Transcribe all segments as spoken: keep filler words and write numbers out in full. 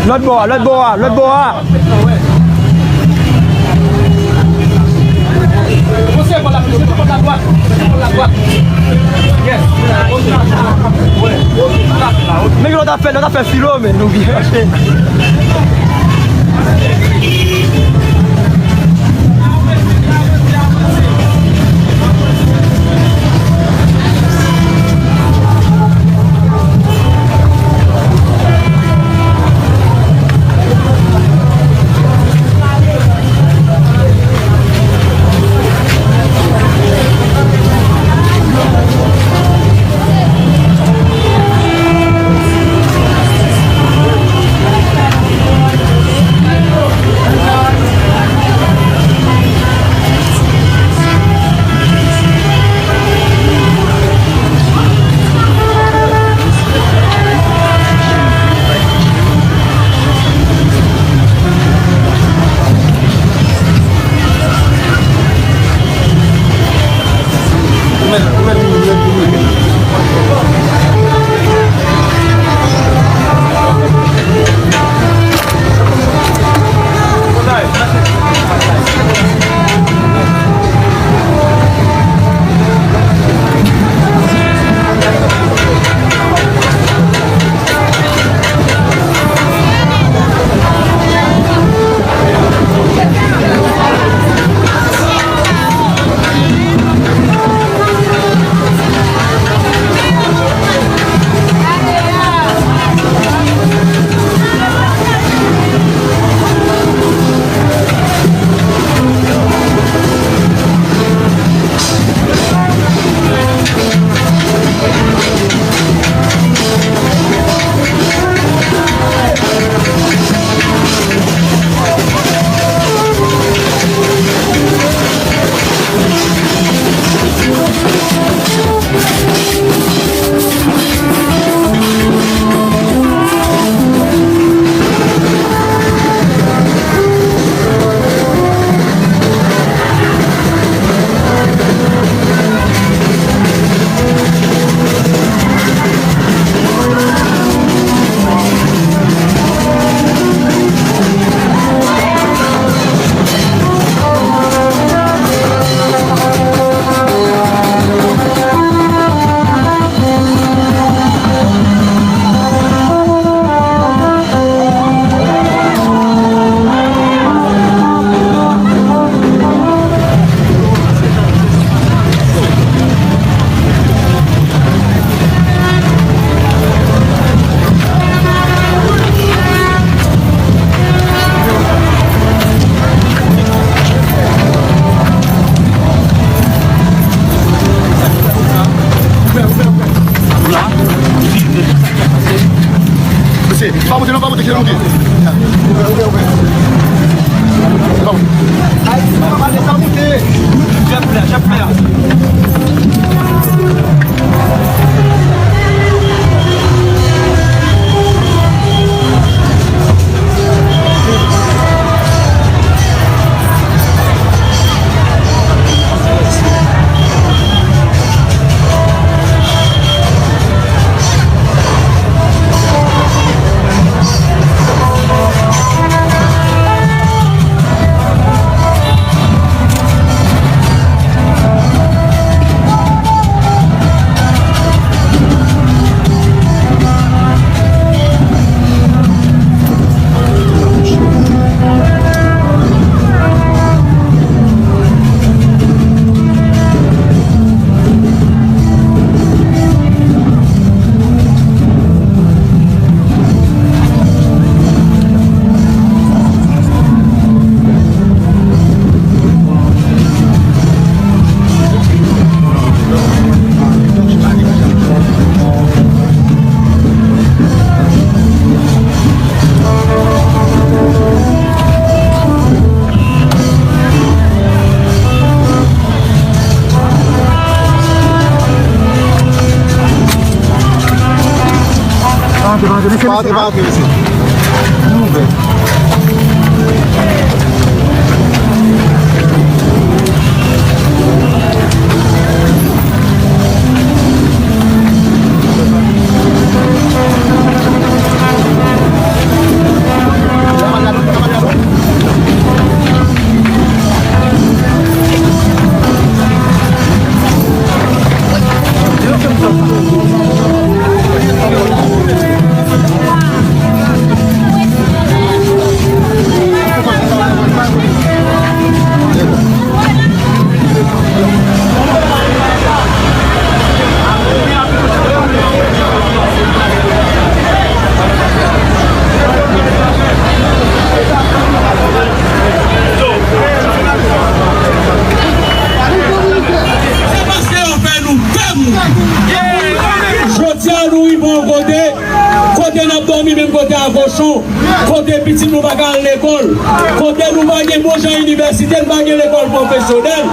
Lòt bò a, lòt bò a, lòt bò a. Men lòt afè, lòt afè filo, men nou byen. Mesye, pa monte non, pa monte, kite l monte. Pa monte. Pa antre, pa antre, mesye. Nou ouvè. Se paske yo fè nou pè mouri. Jodi a, nou rive yon kote, kote n ap dòmi menm kote a kochon, kote pitit nou pa ka al lekòl, kote nou pa gen bon jan inivèsite, nou pa gen lekòl pwofesyonèl,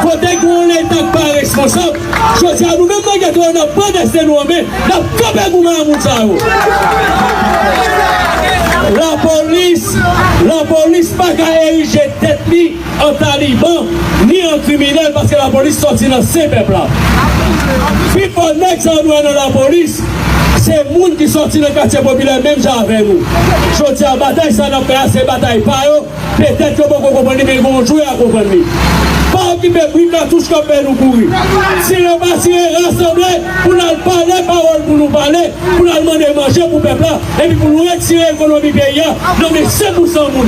kote gen yon Leta k pa responsab. Jodi a, nou menm nan geto a, n ap pran desten nou an men, n ap kanpe goumen a moun sa yo. Lapolis, lapolis pa ka erije tèt li an taliban, ni an kriminèl, paske lapolis sòti nan sen pèp la. Pifò nèg sa yo nou wè nan lapolis, se moun ki sòti nan katye popilè menm jan avè nou. Jodi a, batay sa n ap fè a, se batay pa yo. Petèt yo poko konprann li, men gon jou y a konprann li. Pa okipe bri katouch k ap fè nou kouri. Tire pa tire, rasanble pou n al pale pawòl pou nou pale, pou n al mande manje pou pèp la, epi pou nou retire ekonomi peyi a nan men senk pou san moun.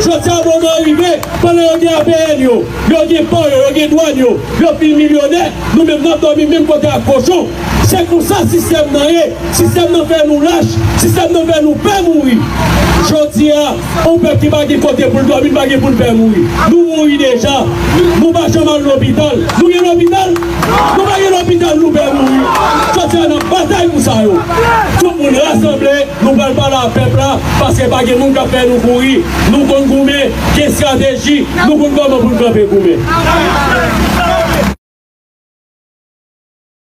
Jodi a, moman an rive, pandan yo gen A P N yo, yo gen pò yo, yo gen dwàn yo, yo fin milyonè, nou menm n ap dòmi menm kote ak kochon. Se konsa sistèm nan ye. Sistèm nan fè nou lach. Sistèm nan fè nou pè mouri. Jodi a, yon pèp ki pa gen kote pou l dòmi, li pa gen pou l pè mouri. Nou mouri deja. Nou pa janm al lopital. Nou gen lopital? Nou pa gen lopital, nou pè mouri. Jodi a, n ap batay pou sa yo. Tout moun rasanble, nou pral pale a pèp la, paske pa gen moun k ap fè nou kouri. Nou konn goumen, gen estrateji, nou konn kòman pou n kanpe goumen.